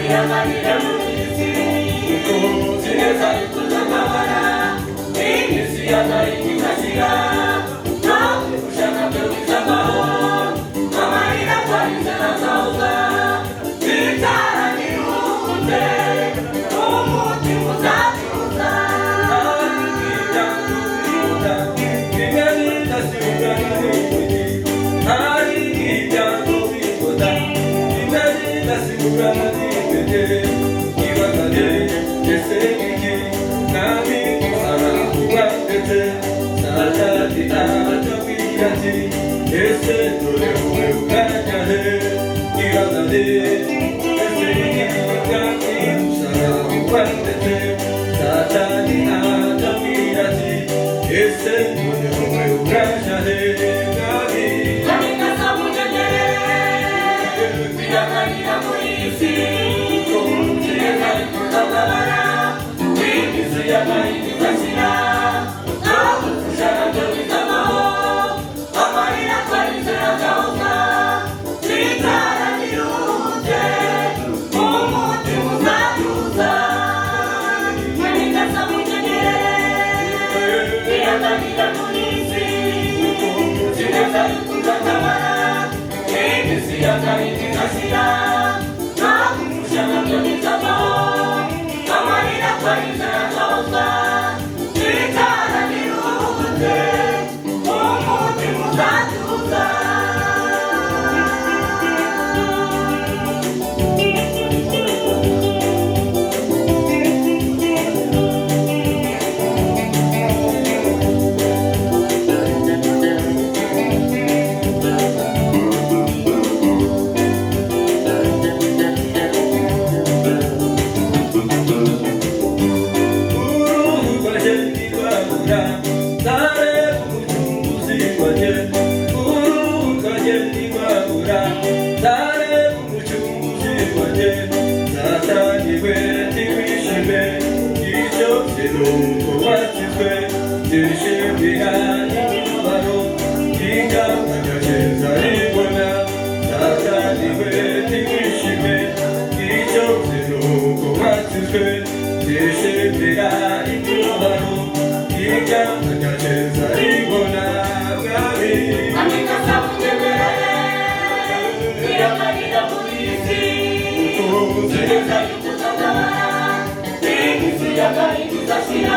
Kwihanganira muri iyi si, nzi neza yuko uzantabara, iminsi y'agahinda igashira, ntabwo ushaka byo bizavaho, amarira twarize azahoza, bitaranirunze, umutima uzatuza. Kwihanganira muri iyi si, nzi neza yuko uzantabara, iminsi y'agahinda igashira, ntabwo ushaka byo bizavaho, amarira twarize agahoza, bitaranirunze, umutima uzatuza. Kwihanganira muri iyi si, nzi neza yuko uzantabara, iminsi y'agahinda igashira, ntabwo ushaka byo bizavaho, amarira twarize agahoza, bitaranirunze, umutima uzatuza. Kwihanganira muri iyi si, nzi neza yuko uzantabara, iminsi y'agahinda izashira.